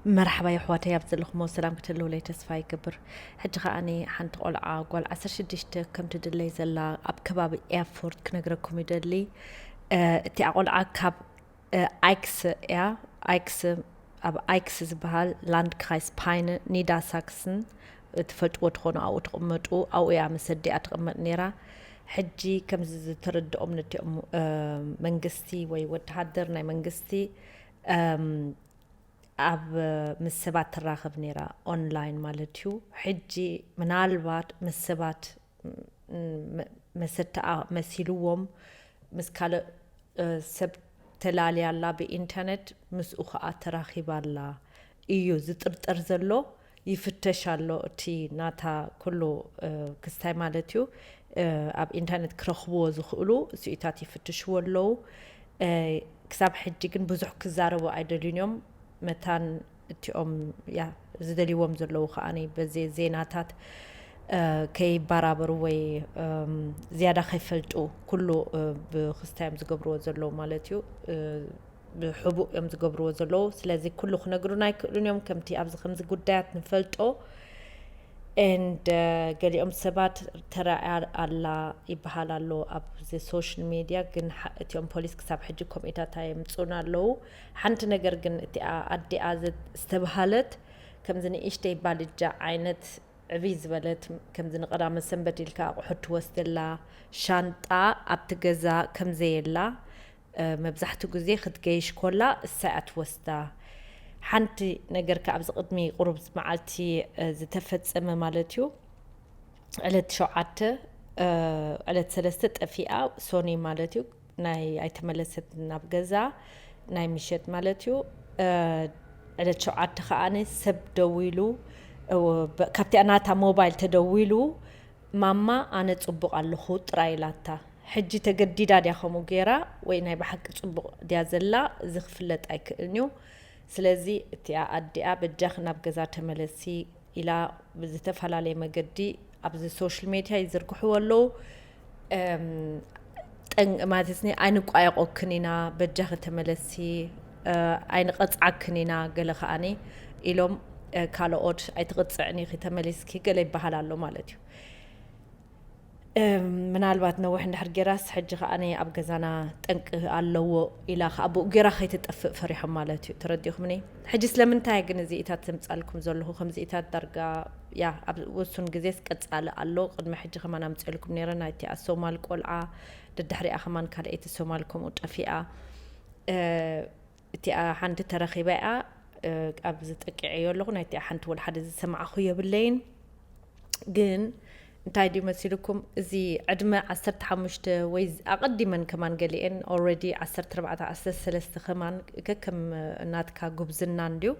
መርሓባ የሕዋተይ፣ ኣብ ዘለኹሞ ሰላም ክትህልውለይ ተስፋ ይገብር። ሕጂ ከኣ ሓንቲ ቆልዓ ጓል ዓሰርተ ሽዱሽተ ከም ትድለይ ዘላ ኣብ ከባቢ ኤርፖርት ክነግረኩም ይደሊ። እቲኣ ቆልዓ ካብ ኣይክስ እያ። ኣይክስ፣ ኣብ ኣይክስ ዝበሃል ላንድክራይስ ፓይን ኒዳ ሳክስን፣ ትፈልጥዎ ትኾኑ፣ ኣብኡ ትቕመጡ፣ ኣብኡ እያ ምስ ኣዲኣ ትቕመጥ ነይራ። ሕጂ ከምዚ ዝተረድኦም ነቲኦም መንግስቲ ወይ ወተሃደር ናይ መንግስቲ ኣብ ምስ ሰባት ትራኸብ ነይራ፣ ኦንላይን ማለት እዩ። ሕጂ ምናልባት ምስ ሰባት መሰተኣ መሲልዎም ምስ ካልእ ሰብ ተላልያ ኣላ ብኢንተርነት፣ ምስኡ ከዓ ተራኺባ ኣላ እዩ ዝጥርጠር ዘሎ። ይፍተሽ ኣሎ እቲ ናታ ኩሉ ክስታይ ማለት እዩ። ኣብ ኢንተርነት ክረኽብዎ ዝኽእሉ ስኢታት ይፍትሽዎ ኣለዉ። ክሳብ ሕጂ ግን ብዙሕ ክዛረቡ ኣይደልዩን እዮም። መታን እቲኦም ያ ዝደልይዎም ዘለዉ ከዓኒ በዚ ዜናታት ከይበራበሩ ወይ ዝያዳ ከይፈልጡ ኩሉ ብክስታይ እዮም ዝገብርዎ ዘለዉ ማለት እዩ። ብሕቡእ እዮም ዝገብርዎ ዘለዉ። ስለዚ ኩሉ ክነግሩና ኣይክእሉን እዮም፣ ከምቲ ኣብዚ ከምዚ ጉዳያት ንፈልጦ። And ገሊኦም ሰባት ተራእያ ኣላ ይበሃል ኣሎ ኣብዚ ሶሻል ሚድያ፣ ግን እቲኦም ፖሊስ ክሳብ ሕጂ ከምኡታት ኣየምፅኡን ኣለዉ። ሓንቲ ነገር ግን እቲኣ ኣዲኣ ዝተብሃለት ከምዚ ንእሽተይ ባልጃ ዓይነት ዕብይ ዝበለት፣ ከምዚ ንቀዳመ ሰንበት ኢልካ ኣቑሑት ትወስደላ ሻንጣ ኣብቲ ገዛ ከምዘየላ፣ መብዛሕትኡ ግዜ ክትገይሽ ኮላ እሳ እያ ትወስዳ። ሓንቲ ነገር ከ ኣብዚ ቅድሚ ቁሩብ መዓልቲ ዝተፈጸመ ማለት እዩ። ዕለት ሸውዓተ ዕለት ሰለስተ ጠፊኣ፣ ሶኒ ማለት እዩ። ናይ ኣይተመለሰት ናብ ገዛ ናይ ምሸት ማለት እዩ። ዕለት ሸውዓተ ከዓኒ ሰብ ደዊሉ፣ ካብቲኣ ናታ ሞባይል ተደዊሉ፣ ማማ ኣነ ጽቡቕ ኣለኹ ጥራይ ኢላታ። ሕጂ ተገዲዳ ድያ ከምኡ ገይራ ወይ ናይ ብሓቂ ጽቡቕ ድያ ዘላ፣ እዚ ክፍለጥ ኣይክእልን እዩ። ስለዚ እቲኣ ኣዲኣ በጃኺ ናብ ገዛ ተመለሲ ኢላ ብዝተፈላለየ መገዲ ኣብዚ ሶሻል ሜድያ ይዝርግሕዎ ኣለዉ። ጠን ማለት ኒ ኣይንቋየቆክን ኢና፣ በጃኺ ተመለሲ፣ ኣይንቐጽዓክን ኢና፣ ገለ ከዓኒ ኢሎም ካልኦት ኣይትቕጽዕን ኢኺ ተመሊስኪ ገለ ይበሃል ኣሎ ማለት እዩ። ምናልባት ነዊሕ እንድሕር ጌራስ ሕጂ ከዓኒ ኣብ ገዛና ጠንቂ ኣለዎ ኢላ ከኣ ብኡ ጌራ ከይትጠፍእ ፈሪሖም ማለት እዩ። ተረዲእኹምኒ? ሕጂ ስለምንታይ ግን እዚኢታት ዘምጻልኩም ዘለኹ? ከምዚኢታት ዳርጋ ያ ኣብ ውሱን ግዜስ ቀጻሊ ኣሎ። ቅድሚ ሕጂ ከማን ኣምጺኤልኩም ነይረ፣ ናይቲ ኣሶማል ቆልዓ፣ ደድሕሪኣ ከማን ካልኣይቲ ሶማል ከምኡ ጠፊኣ። እቲኣ ሓንቲ ተረኺባ እያ። ኣብዚ ጠቂዐዮ ኣለኹ፣ ናይቲኣ ሓንቲ ወላ ሓደ ዝሰማዕኹ የብለይን። ግን እንታይ ድዩ መሲልኩም፣ እዚ ዕድመ ዓሰርተ ሓሙሽተ ወይ ኣቐዲመን ከማን ገሊኤን ኦልሬዲ ዓሰርተ ኣርባዕተ ዓሰርተ ሰለስተ ከማን ከከም ናትካ ጉብዝና እንድዩ።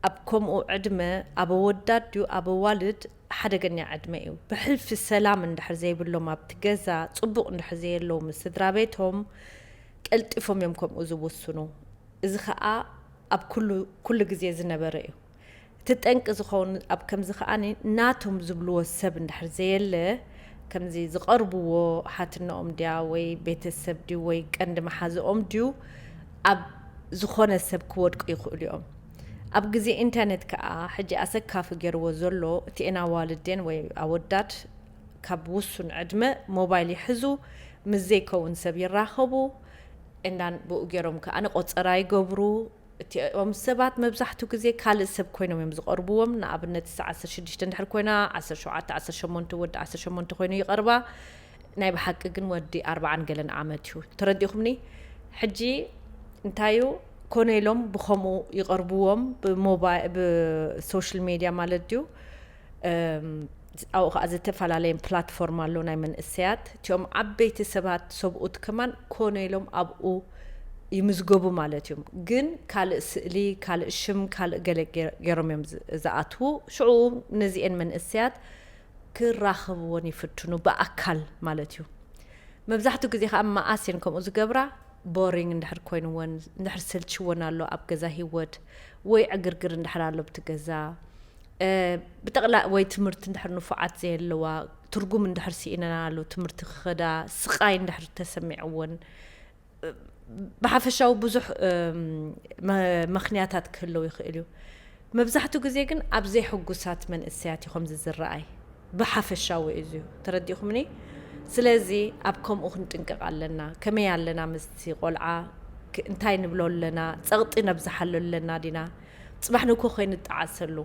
ኣብ ከምኡ ዕድመ ኣብ ኣወዳት ድዩ ኣብ ኣዋልድ ሓደገኛ ዕድመ እዩ። ብሕልፊ ሰላም እንድሕር ዘይብሎም ኣብቲ ገዛ፣ ጽቡቕ እንድሕር ዘየለዉ ምስ ስድራ ቤቶም፣ ቀልጢፎም እዮም ከምኡ ዝውስኑ። እዚ ኸኣ ኣብ ኩሉ ግዜ ዝነበረ እዩ። እቲ ጠንቂ ዝኸውን ኣብ ከምዚ ከኣ ናቶም ዝብልዎ ሰብ እንድሕር ዘየለ፣ ከምዚ ዝቐርብዎ ሓትነኦም ድያ ወይ ቤተሰብ ድዩ ወይ ቀንዲ መሓዝኦም ድዩ ኣብ ዝኾነ ሰብ ክወድቁ ይኽእሉ እዮም። ኣብ ግዜ ኢንተርነት ከኣ ሕጂ ኣሰካፊ ገይርዎ ዘሎ እቲኤን ኣዋልዴን ወይ ኣወዳት ካብ ውሱን ዕድመ ሞባይል ይሕዙ፣ ምስ ዘይከውን ሰብ ይራኸቡ፣ and then ብኡ ገይሮም ከኣ ቆጸራ ይገብሩ። እቲኦም ሰባት መብዛሕትኡ ግዜ ካልእ ሰብ ኮይኖም እዮም ዝቐርብዎም። ንኣብነት እሳ ዓሰርተ ሽዱሽተ እንድሕር ኮይና፣ ዓሰርተ ሸውዓተ፣ ዓሰርተ ሸሞንተ፣ ወዲ ዓሰርተ ሸሞንተ ኮይኑ ይቐርባ። ናይ ብሓቂ ግን ወዲ ኣርባዓን ገለን ዓመት እዩ። ተረዲእኹምኒ? ሕጂ እንታይ እዩ፣ ኮነ ኢሎም ብኸምኡ ይቐርብዎም፣ ብሞባይ-፣ ብሶሻል ሜድያ ማለት ድዩ? ኣብኡ ከዓ ዝተፈላለየ ፕላትፎርም ኣሎ ናይ መንእሰያት። እቲኦም ዓበይቲ ሰባት ሰብኡት ከማን ኮነ ኢሎም ኣብኡ ይምዝገቡ ማለት እዮም። ግን ካልእ ስእሊ፣ ካልእ ሽም፣ ካልእ ገለ ገይሮም እዮም ዝኣትዉ። ሽዑ ነዚኤን መንእሰያት ክራኸብዎን ይፍትኑ ብኣካል ማለት እዩ። መብዛሕትኡ ግዜ ከዓ መኣስ እየን ከምኡ ዝገብራ፣ ቦሪንግ እንድሕር ኮይንወን፣ እንድሕር ሰልችወን ኣሎ ኣብ ገዛ ህይወት፣ ወይ ዕግርግር እንድሕር ኣሎ ብቲ ገዛ፣ ብጠቕላ ወይ ትምህርቲ እንድሕር ንፉዓት ዘየለዋ፣ ትርጉም እንድሕር ስኢነናሉ ትምህርቲ ክኸዳ፣ ስቓይ እንድሕር ተሰሚዕወን፣ ብሓፈሻዊ ብዙሕ እም፣ መ- ምኽንያታት ክህልው ይኽእል እዩ። መብዛሕትኡ ግዜ ግን ኣብ ዘይሕጉሳት መንእሰያት እዩ ከምዚ ዝረኣይ። ብሓፈሻዊ እዩ፣ ተረዲእኹምኒ? ስለዚ ኣብ ከምኡ ክንጥንቀቕ ኣለና። ከመይ ኣለና ምስቲ ቆልዓ? ክ- እንታይ ንብሎ ኣለና? ጸቕጢ ነብዝሓሉ ኣለና ዲና? ጽባሕ ንግሆ ከይንጠዓሰሉ።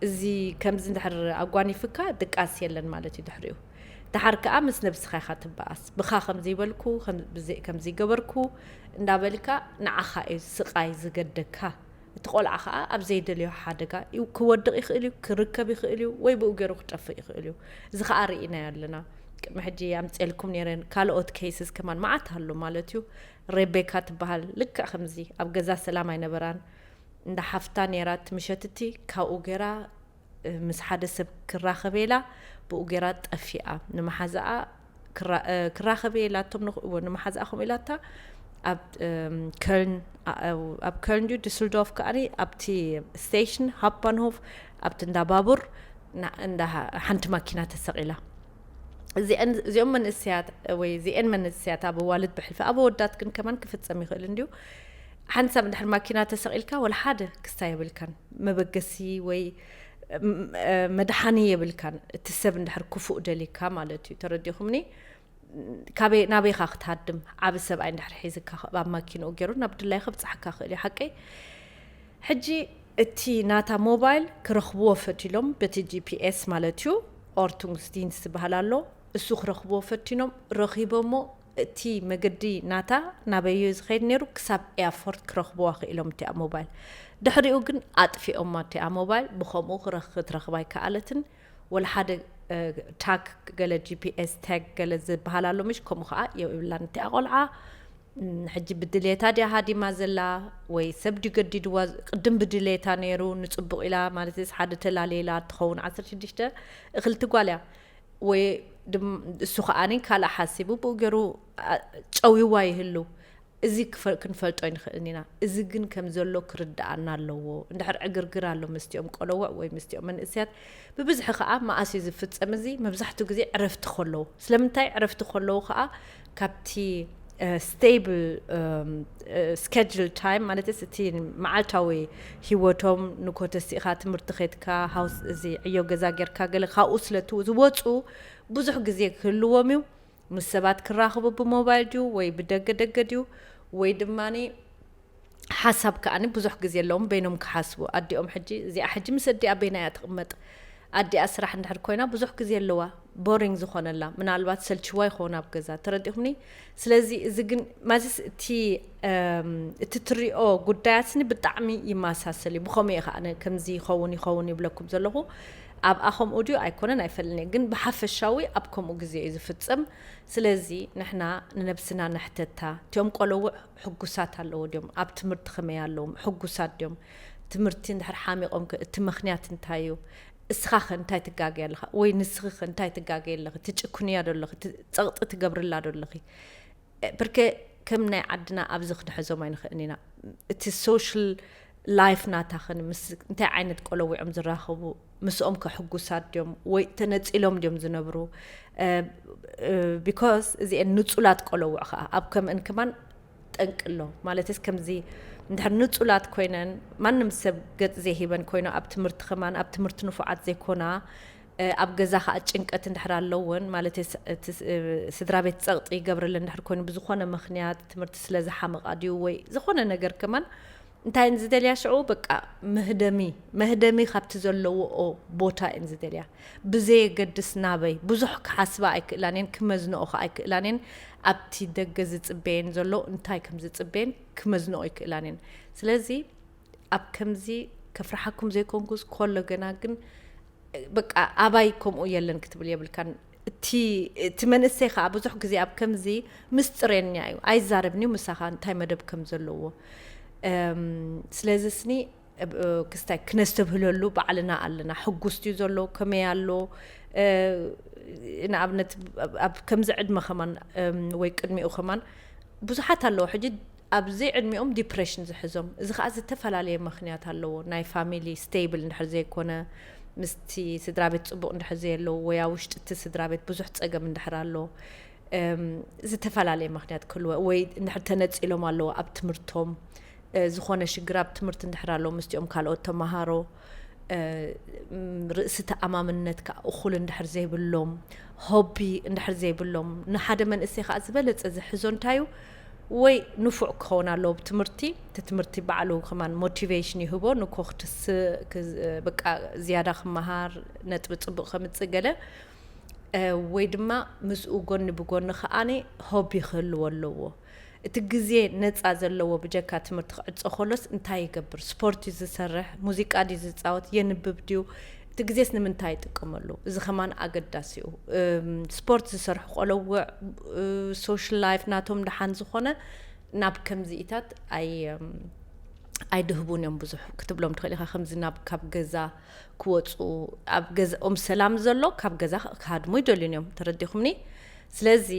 እዚ ከምዚ እንድሕር ኣጓኒፍካ ድቃስ የለን ማለት እዩ ድሕሪኡ። ደሓር ከኣ ምስ ነብስኻ ኢኻ ትበኣስ። ብኻ ከም ዘይበልኩ፣ ከም- ብዘይ- ከም ዘይገበርኩ እንዳበልካ ንዓኻ እዩ ስቓይ ዝገደካ። እቲ ቆልዓ ከኣ ኣብ ዘይደልዮ ሓደጋ እዩ ክወድቕ ይኽእል እዩ፣ ክርከብ ይኽእል እዩ፣ ወይ ብኡ ገይሩ ክጠፍእ ይኽእል እዩ። እዚ ከኣ ርኢናዮ ኣለና። ቅድሚ ሕጂ ኣምፅኤልኩም ነይረ፣ ካልኦት ኬይስስ ከማን መዓት ኣሎ ማለት እዩ። ሬቤካ ትበሃል ልክዕ ከምዚ ኣብ ገዛ ሰላም ኣይነበራን። እንዳ ሓፍታ ነይራ እቲ ምሸትቲ ካብኡ ገይራ ምስ ሓደ ሰብ ክራኸብ ኢላ ብኡ ገይራ ጠፊኣ። ንመሓዛኣ ክራኸብ ኢላቶም ንኽእዎ ንመሓዛኣ ከምኡ ኢላታ ኣብ ከልን ኣብ ከልን ድዩ ድስልዶርፍ ከኣኒ ኣብቲ ስቴሽን ሃፕባንሆፍ ኣብቲ እንዳ ባቡር እንዳ ሓንቲ ማኪና ተሰቒላ። እዚኦም መንእሰያት ወይ እዚኤን መንእሰያት ኣብ ኣዋልድ ብሕልፊ ኣብ ኣወዳት ግን ከማን ክፍጸም ይኽእል እንድዩ። ሓንሳብ እንድሕር ማኪና ተሰቒልካ ወላ ሓደ ክስታይ የብልካን፣ መበገሲ ወይ መድሓኒ የብልካን። እቲ ሰብ እንድሕር ክፉእ ደሊካ ማለት እዩ። ተረዲኹምኒ? ናበይኻ ክትሃድም? ዓቢ ሰብኣይ እንድሕር ሒዝካ ኣብ ማኪንኡ ገይሩ ናብ ድላዩ ከብጽሓካ ክእል እዩ። ሓቀይ? ሕጂ እቲ ናታ ሞባይል ክረኽብዎ ፈቲሎም በቲ ጂፒኤስ ማለት እዩ። ኦርቱንግስዲንስ ዝበሃል ኣሎ። እሱ ክረኽብዎ ፈቲኖም ረኺቦሞ። እቲ መገዲ ናታ ናበዩ ዝኸይድ ነይሩ ክሳብ ኤርፖርት ክረኽብዋ ክኢሎም እቲኣ ሞባይል። ድሕሪኡ ግን ኣጥፊኦማ እቲኣ ሞባይል። ብኸምኡ ክትረኽባ ኣይከኣለትን። ወላ ሓደ ታግ ገለ ጂፒኤስ ታግ ገለ ዝበሃል ኣሎ ምሽ? ከምኡ ከዓ የብላን እቲኣ ቆልዓ። ሕጂ ብድሌታ ድያ ሃዲማ ዘላ ወይ ሰብ ድዩ ገዲድዋ? ቅድም ብድሌታ ነይሩ ንፅቡቕ ኢላ ማለት ሓደ ተላሌላ ትኸውን ዓሰርተ ሽዱሽተ እኽልቲ ጓል እያ። ወይ እሱ ከዓኒ ካልእ ሓሲቡ ብኡ ገይሩ ጨዊዋ ይህሉ። እዚ ክንፈልጦ ኣይንኽእልን ኢና። እዚ ግን ከም ዘሎ ክርድኣና ኣለዎ። እንድሕር ዕግርግር ኣሎ ምስቲኦም ቆለውዕ ወይ ምስቲኦም መንእስያት ብብዝሒ ከዓ መኣስ እዩ ዝፍፀም? እዚ መብዛሕትኡ ግዜ ዕረፍቲ ከለዉ። ስለምንታይ ዕረፍቲ ከለዉ ከዓ ካብቲ ስቴብል ስኬጅል ታይም ማለት እቲ መዓልታዊ ህይወቶም ንኮተሲእኻ ትምህርቲ ኸድካ ሃውስ እዚ ዕዮ ገዛ ጌርካ ገለ ካብኡ ስለ ዝወፁ ብዙሕ ግዜ ክህልዎም እዩ። ምስ ሰባት ክራኽቡ ብሞባይል ድዩ ወይ ብደገ ደገ ድዩ ወይ ድማ ሓሳብ ከዓኒ ብዙሕ ግዜ ኣለዎም በይኖም ክሓስቡ። ኣዲኦም ሕጂ እዚኣ ሕጂ ምስ ኣዲኣ በይና እያ ትቕመጥ። ኣዲኣ ስራሕ እንድሕር ኮይና ብዙሕ ግዜ ኣለዋ ቦሪንግ ዝኾነላ ምናልባት ሰልችዋ ይኸውን ኣብ ገዛ። ተረዲኹምኒ? ስለዚ እዚ ግን ማዚስ እቲ እቲ ትሪኦ ጉዳያትኒ ብጣዕሚ ይመሳሰል እዩ። ብኸምኡ እየ ከዓ ከምዚ ይኸውን ይኸውን ይብለኩም ዘለኹ። ኣብኣ ከምኡ ድዩ ኣይኮነን ኣይፈልጥን እየ፣ ግን ብሓፈሻዊ ኣብ ከምኡ ግዜ እዩ ዝፍፀም። ስለዚ ንሕና ንነብስና ንሕተታ። እቲኦም ቆለውዕ ሕጉሳት ኣለዎ ድዮም? ኣብ ትምህርቲ ከመይ ኣለዎም? ሕጉሳት ድዮም? ትምህርቲ እንድሕር ሓሚቖም ከ እቲ ምኽንያት እንታይ እዩ? እስኻ ኸ እንታይ ትጋገ ኣለኻ? ወይ ንስኺ ኸ እንታይ ትጋገ ኣለኺ? ትጭኩንያ ዶ ኣለኺ? ጸቕጢ ትገብርላ ዶ ኣለኺ? ብርከ ከም ናይ ዓድና ኣብዚ ክንሕዞም ኣይንኽእልን ኢና። እቲ ሶሻል ላይፍ ናታ ኸን ምስ እንታይ ዓይነት ቆለዊዖም ዝራኸቡ ምስኦም ከሕጉሳት ድዮም ወይ ተነፂሎም ድዮም ዝነብሩ? ቢኮዝ እዚአን ንፁላት ቆለውዕ ከዓ ኣብ ከምእን ከማን ጠንቂ ኣሎ። ማለትስ ከምዚ እንድሕር ንፁላት ኮይነን ማንም ሰብ ገፅ ዘይሂበን ኮይኖ ኣብ ትምህርቲ ከማን ኣብ ትምህርቲ ንፉዓት ዘይኮና ኣብ ገዛ ከዓ ጭንቀት እንድሕር ኣለውን ማለት ስድራ ቤት ፀቕጢ ይገብርልን እንድሕር ኮይኑ ብዝኾነ ምክንያት ትምህርቲ ስለ ዝሓመቓ ድዩ ወይ ዝኾነ ነገር ከማን እንታይ እየን ዝደልያ ሽዑ በቃ መህደሚ መህደሚ ካብቲ ዘለዎኦ ቦታ እየን ዝደልያ። ብዘየገድስ ናበይ ብዙሕ ክሓስባ ኣይክእላን እየን፣ ክመዝንኦ ከዓ ኣይክእላን እየን። ኣብቲ ደገ ዝፅበየን ዘሎ እንታይ ከም ዝፅበየን ክመዝንኦ ኣይክእላን እየን። ስለዚ ኣብ ከምዚ ከፍርሓኩም ዘይኮንኩስ ኮሎ ገና ግን በቃ ኣባይ ከምኡ የለን ክትብል የብልካን። እቲ እቲ መንእሰይ ከዓ ብዙሕ ግዜ ኣብ ከምዚ ምስጥሬኛ እዩ ኣይዛረብን እዩ ምሳኻ እንታይ መደብ ከም ዘለዎ። ስለዚ ስኒ ክስታይ ክነስተብህለሉ ባዕልና ኣለና። ሕጉስ ድዩ ዘሎ? ከመይ ኣሎ? ንኣብነት ኣብ ከምዚ ዕድመ ከማን ወይ ቅድሚኡ ከማን ብዙሓት ኣለዉ ሕጂ ኣብዚ ዕድሚኦም ዲፕሬሽን ዝሕዞም። እዚ ከዓ ዝተፈላለየ ምክንያት ኣለዎ። ናይ ፋሚሊ ስቴብል እንድሕር ዘይኮነ፣ ምስቲ ስድራ ቤት ፅቡቕ እንድሕር ዘየለዉ ወይ ኣብ ውሽጢ እቲ ስድራ ቤት ብዙሕ ፀገም እንድሕር ኣሎ፣ እም፣ ዝተፈላለየ ምኽንያት ክህልዎ ወይ እንድሕር ተነጺሎም ኣለዉ ኣብ ትምህርቶም፣ እ፣ ዝኾነ ሽግር ኣብ ትምህርቲ እንድሕር ኣለዎ ምስቲኦም ካልኦት ተመሃሮ፣ እ፣ እም፣ ርእሲ ተኣማምነት ከኣ እኹል እንድሕር ዘይብሎም፣ ሆቢ እንድሕር ዘይብሎም፣ ንሓደ መንእሰይ ከኣ ዝበለጸ ዝሕዞ እንታይ እዩ? ወይ ንፉዕ ክኸውን ኣለዎ ብትምህርቲ፣ እቲ ትምህርቲ ባዕሉ ከማን ሞቲቬሽን ይህቦ፣ ንኮ ክትስ-፣ ክዝ-፣ በቃ ዝያዳ ክመሃር፣ ነጥቢ ጽቡቕ ከምጽእ ገለ፣ እ፣ ወይ ድማ ምስኡ ጎኒ ብጎኒ ከኣኒ ሆቢ ክህልዎ ኣለዎ። እቲ ግዜ ነጻ ዘለዎ ብጀካ ትምህርቲ ክዕጾ ከሎስ እንታይ ይገብር? ስፖርት እዩ ዝሰርሕ? ሙዚቃ ድዩ ዝጻወት? የንብብ ድዩ? እቲ ግዜስ ንምንታይ ይጥቀመሉ? እዚ ከማን ኣገዳሲ እዩ። እም፣ ስፖርት ዝሰርሑ ቆለውዕ፣ እ፣ ሶሻል ላይፍ ናቶም ደሓን ዝኾነ ናብ ከምዚኢታት ኣይ-፣ እም፣ ኣይድህቡን እዮም ብዙሕ ክትብሎም ትኽእል ኢኻ። ከምዚ ናብ ካብ ገዛ ክወጹ፣ ኣብ ገዛኦም ሰላም ዘሎ ካብ ገዛ ክሃድሙ ይደልዩን እዮም። ተረዲኹምኒ? ስለዚ፣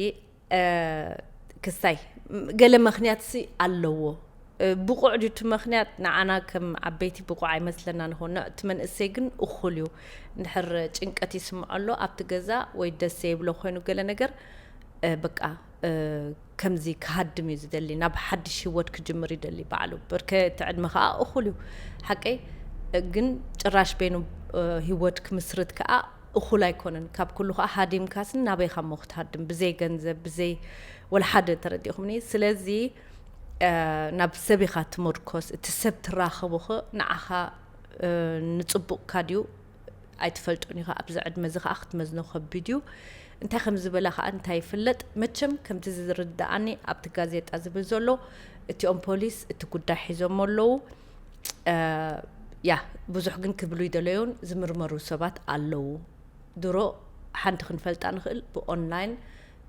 እ፣ ክስታይ ም-፣ ገለ ምኽንያትሲ ኣለዎ። እ፣ ብቑዕ ድዩ እቲ ምኽንያት? ንዓና ከም ዓበይቲ ብቑዕ ኣይመስለና ንኸውን። እቲ መንእሰይ ግን እኹል እዩ። እንድሕር ጭንቀት ይስምዖ ኣሎ ኣብቲ ገዛ ወይ ደስ ዘይብሎ ኮይኑ ገለ ነገር፣ እ፣ በቃ፣ እ፣ ከምዚ ክሃድም እዩ ዝደሊ፣ ናብ ሓድሽ ህይወት ክጅምር ይደሊ ባዕሉ። ብርከ እቲ ዕድመ ከኣ እኹል እዩ። ሓቀይ፣ እ፣ ግን ጭራሽ በይኑ፣ እ፣ ህይወት ክምስርት ከኣ እኹል ኣይኮነን። ካብ ኩሉ ከኣ ሃዲምካስ ናበይ ካብ እሞ ክትሃድም? ብዘይ ገንዘብ፣ ብዘይ ወላ ሓደ፣ ተረዲእኩምኒ? ስለዚ፣ እ፣ ናብ ሰብ ኢኻ ትምርኮስ። እቲ ሰብ ትራኸቦ ኸ ንዓኻ፣ እ፣ ንጽቡቕካ ድዩ ኣይትፈልጦን ኢኻ። ኣብዚ ዕድመ እዚ ከኣ ክትመዝኖ ከቢድ እዩ። እንታይ ከም ዝበላ ከኣ እንታይ ይፍለጥ። መቸም ከምቲ ዝርድኣኒ ኣብቲ ጋዜጣ ዝብል ዘሎ እቲኦም ፖሊስ እቲ ጉዳይ ሒዞሞ ኣለዉ። እ፣ ያ፣ ብዙሕ ግን ክብሉ ይደለዩን ዝምርመሩ ሰባት ኣለዉ። ድሮ ሓንቲ ክንፈልጣ ንኽእል ብኦንላይን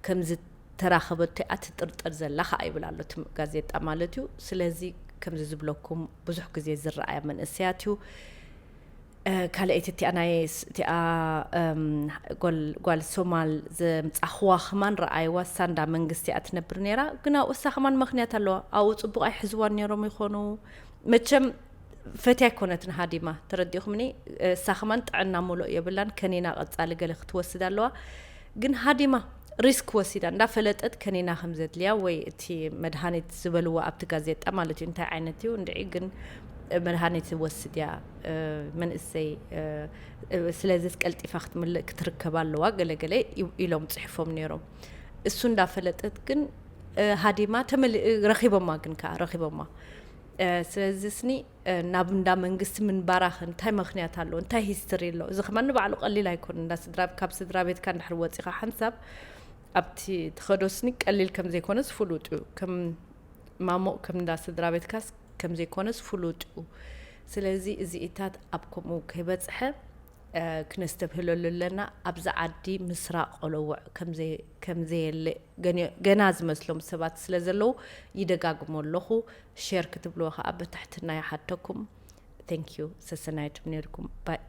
ከም ዝተራኸበቶ እያ ትጥርጠር ዘላ ከኣ ይብል ኣሎ እቲ ጋዜጣ ማለት እዩ። ስለዚ ከምዚ ዝብለኩም ብዙሕ ግዜ ዝረኣያ መንእሰያት እዩ። እ፣ ካልኣይቲ እቲኣ ናይ ስ-፣ እቲኣ፣ እም፣ ጓል፣ ጓል ሶማል ዘምጻኽዋ ከማን ረኣይዋ፣ እሳ እንዳ መንግስቲ እያ ትነብር ነይራ። ግን ኣብኡ እሳ ከማን ምኽንያት ኣለዋ። ኣብኡ ጽቡቕ ኣይሕዝዋን ነይሮም ይኾኑ። መቸም ፈትያ ኣይኮነትን ሃዲማ፣ ተረዲእኹምኒ? እሳ ከማን ጥዕና ሙሉእ የብላን። ከኒና ቀጻሊ ገለ ክትወስድ ኣለዋ። ግን ሃዲማ ሪስክ ወሲዳ እንዳፈለጠት ከኒና ከም ዘድልያ ወይ እቲ መድሃኒት ዝበልዎ ኣብቲ ጋዜጣ ማለት እዩ፣ እንታይ ዓይነት እዩ እንድዒ፣ ግን መድሃኒት ወስድ እያ፣ እ፣ መንእሰይ፣ እ፣ እ፣ ስለዚ ቀልጢፋ ክትምልእ ክትርከብ ኣለዋ ገለ ገለ ኢ-፣ ኢሎም ጽሒፎም ነይሮም። እሱ እንዳፈለጠት ግን፣ እ፣ ሃዲማ ተመሊ-፣ እ፣ ረኺቦማ፣ ግን ከኣ ረኺቦማ። እ፣ ስለዚ ስኒ፣ እ፣ ናብ እንዳ መንግስቲ ምንባራኸ እንታይ ምኽንያት ኣለዎ? እንታይ ሂስትሪ ኣለዎ? እዚ ከማን ንባዕሉ ቀሊል ኣይኮነን። እንዳ ስድራ፣ ካብ ስድራ ቤትካ እንድሕር ወጺኻ ሓንሳብ ኣብቲ ትኸዶ ስኒ ቀሊል ከም ዘይኮነስ ፍሉጥ እዩ። ከም ማሞቕ ከም እንዳ ስድራ ቤትካስ ከም ዘይኮነስ ፍሉጥ እዩ። ስለዚ እዚኢታት ኣብ ከምኡ ከይበጽሐ፣ እ፣ ክነስተብህለሉ ኣለና። ኣብዚ ዓዲ ምስራቕ ቆለውዕ ከም ዘይ-፣ ከም ዘየለ ገን-፣ ገና ዝመስሎም ሰባት ስለ ዘለዉ ይደጋግሞ ኣለኹ። ሼር ክትብልዎ ከኣ ብትሕትና ይሓተኩም። Thank you። ሰሰናዩ ትምነየልኩም። ባይ።